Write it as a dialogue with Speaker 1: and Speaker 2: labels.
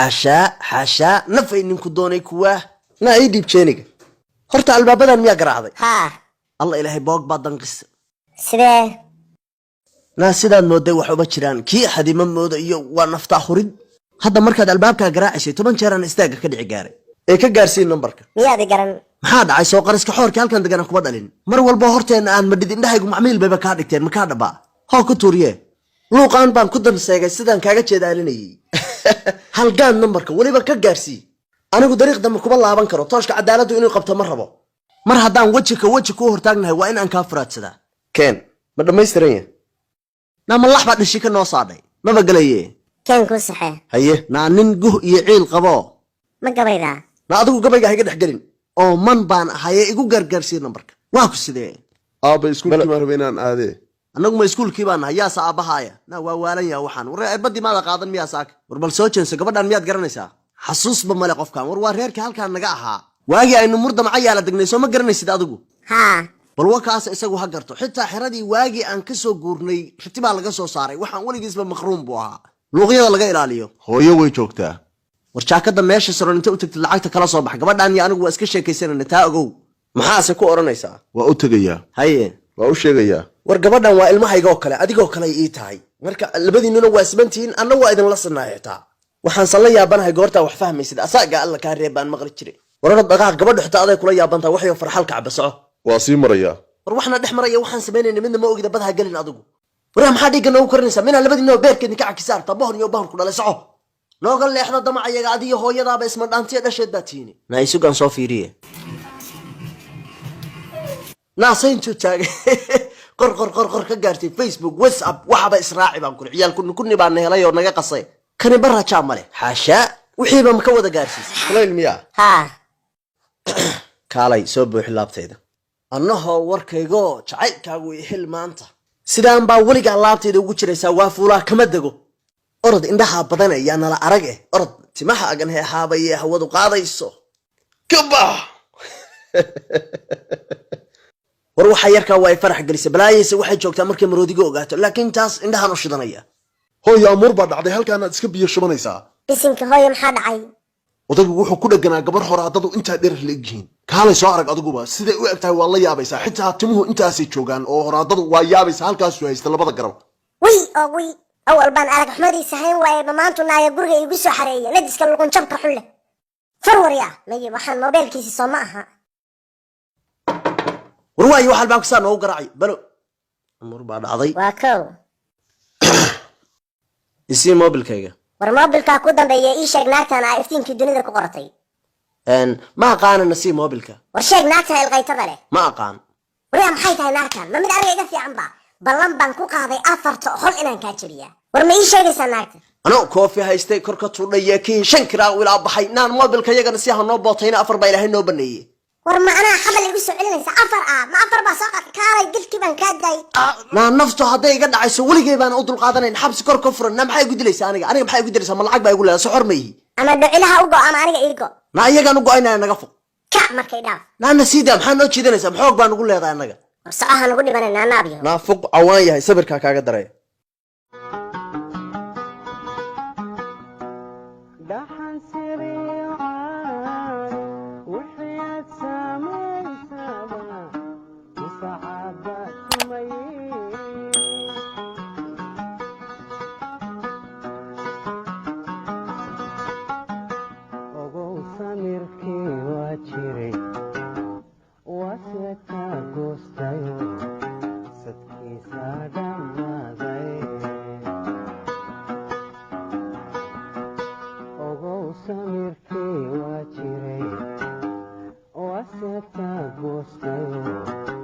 Speaker 1: Xaashaa, xaashaa, nafay ninku doonay kuwaa. Naa ii dhiib jeeniga. Horta albaabadan miyaa garaacday?
Speaker 2: Haa.
Speaker 1: Alla, Ilaahay, boog baa danqisa.
Speaker 2: Sidee?
Speaker 1: Naa sidaad mooday wax uma jiraan. Kii xadima mooda iyo waa naftaa hurid. Hadda markaad albaabkaa garaacaysay 10 jeeraan istaagga ka dhici gaaray ee ka gaarsiin nambarka.
Speaker 2: Miyaad i garan?
Speaker 1: Maxaa dhacay? Soo qariska xoorkii halkan degana kuma dhalin. Mar walba horteenna aan madhid, indhahaygu macmiil bayba kaa dhigteen. Makaa dhabaa? Hoo, ku tuuriye. Luuqaan baan ku danseegay sidaan kaaga jeedaalinayay. Halgaan nambarka weliba ka gaarsii. Anigu dariiq dambe kuma laaban karo. Tooshka cadaaladdu inuu qabto ma rabo. Mar haddaan weji ka weji kuu hortaagnahay, waa in aan kaa furaadsadaa. Keen, ma dhammaystiran yahay? Naa malax baa dhishi ka noo saadhay, maba gelaye.
Speaker 2: Keen kuu saxee.
Speaker 1: Haye, naa nin guh iyo ciil qabo.
Speaker 2: Ma gabaydaa?
Speaker 1: Na adigu gabayga hayga dhex gelin oo man baan ahaye, igu gargaarsii nambarka. Waa ku sidee?
Speaker 3: Aabba, iskuulkii baan rabay inaan aadee.
Speaker 1: Annagu ma iskuulkii baan nahay? Yaasa aabbahaaya? Na waa waalan yaha waxaan. War erbadii maada qaadan miyaa saaka? War bal soo jeenso. Gabadhan miyaad garanaysaa? Xasuusba male qofkan. War waa reerkii halkaan naga ahaa waagii aynu murdamaca yaala degnay. Soo ma garanaysid adigu?
Speaker 2: Haa.
Speaker 1: Bal wakaas isagu ha garto. Xitaa xeradii waagii aan ka soo guurnay riti baa laga soo saaray. Waxaan weligiisba maqruun buu ahaa, luuqyada laga ilaaliyo.
Speaker 3: Hooyo way joogtaa.
Speaker 1: War jaakada meesha saron inta u tagtid lacagta kala soo bax. Gabadhan iyo anigu waa iska sheekaysanayna, taa ogow. Maxaase ku odhanaysaa?
Speaker 3: Waa u tegayaa.
Speaker 1: Haye.
Speaker 3: Waa u sheegayaa.
Speaker 1: War gabadhan waa ilmahayga oo kale, adigoo kale ii tahay. Marka labadiinnuna waa simantihiin, anna waa idinla sinaa. Xitaa waxaansan la yaabanahay goortaa wax fahmaysid. Asaaga Alla kaa reeb baan maqli jiray. Warara dhaqaaq. Gabadhu xitaa aday kula yaabantaha. Waxyo farxalka caba, soco.
Speaker 3: Waa sii marayaa.
Speaker 1: War waxna dhex maraya waxaan samaynayna midna ma ogida. Badha gelin adigu. Waraa, maxaa dhiigga noogu karinaysaa? Minaa labadiinoo beerkeedin ka cakisa artaa? Bohon iyo bohon ku dhalay, soco, nooga leexda damacayaga. Adiyo hooyadaaba isma dhaantiya dhasheed baa tiini. Naa isugaan soo fiiriye. Naasa intuu taagay qor, qor, qor, qor, ka gaartay Facebook, WhatsApp, waxaba israaci baan kuri. Ciyaal kunni kunni baa na helay oo naga qasay. Kani barajaa male. Xaashaa, wixiiba ma ka wada gaarsiisay? Kulayl miyaa?
Speaker 2: Haa.
Speaker 1: Kaalay, soo buuxi laabtayda. Annahoo warkaygo jacaylkaagu i xil maanta. Sidaan baa weligaa laabtayda ugu jiraysaa. Waa fuulaa, kama dego. Orod, indhahaa badanaya nala arag eh. Orod, timaha agan heehaabaye hawadu qaadayso ka bax. War waxaa yarkaa waa ay farax gelisay. Balaayayse waxay joogtaa markay maroodiga ogaato, laakiin taas indhahaan u shidanaya.
Speaker 3: Hooyo, amuur baa dhacday. Halkaanaad iska biyo shubanaysaa.
Speaker 2: Bisinka, hooyo, maxaa dhacay?
Speaker 3: Odaygu wuxuu ku dheganaa gabar horaadadu intaa dherer la egyihiin. Kaalay soo arag adiguba siday u eg tahay. Waa la yaabaysaa. Xitaa timuhu intaasay joogaan oo horaadadu waa yaabaysaa. Halkaasuu haysta labada garab.
Speaker 2: Wiy oo wiy, awal baan arag xumadiisa hayn waaye. Ma maantu naaga guriga iigu soo xareeya? Nadiska luqunjabka xun leh farwarya maye. Waxaan moobeelkiisi soo ma aha?
Speaker 1: War waayo, wax albaabka saa noogu garaacay. Balo, amuur baa dhacday.
Speaker 2: Waa kow.
Speaker 1: Isii moobilkayga.
Speaker 2: War moobilkaa ku dambeeya. Ii sheeg naagtan aa iftiinkii dunida ku qoratay.
Speaker 1: Ma aqaanana, sii moobilka.
Speaker 2: War sheeg naagtan ilqaytada leh.
Speaker 1: Ma aqaan.
Speaker 2: Waryaa, maxay tahay naagtan? Ma mid aniga iga fiican ba? Ballan baan ku qaaday afarta hol inaan kaa jebiyaa. War ma ii sheegaysaa naagta?
Speaker 1: Anoo koofi haystay kor ka tuudhaye kii shan kiraa u ilaa baxay. Naan moobilka yagana si ha noo bootayna, afar baa Ilaahay noo baneeyey.
Speaker 2: War ma anaa xabal igu soo celinaysa? Afar ah ma afar baa soo qaad? Kaalay, dilkii baan kaa daayay.
Speaker 1: Naa naftu hadday iga dhacayso, weligay baana u dulqaadanayn xabsi kor ka furan. Naa maxay igu dilaysaa aniga? Aniga maxay igu dilaysaa? Ma lacag baa igu leedahay? Soxor ma ihi.
Speaker 2: Ama dhocilaha u go ama aniga ii go.
Speaker 1: Naa iyagaan u go-aynaya, naga fog.
Speaker 2: Kac markay dhaaf.
Speaker 1: Naa nasiida, maxaa noo jiidanaysaa? Maxoog baa nugu leedahay annaga?
Speaker 2: War socoha, nugu dhibanay naanaabyo.
Speaker 1: Naa fuq, cawaan yahay, sabirkaa kaaga daray.
Speaker 4: Dhaxan siriican wixii aad samaysaba musacaaba tumaye. Ogow, samirkii waa jiray, waase kaa goostayo, sadkiisa dhammaaday. Ogow, samirkii waa jiray, waase kaa goostayo.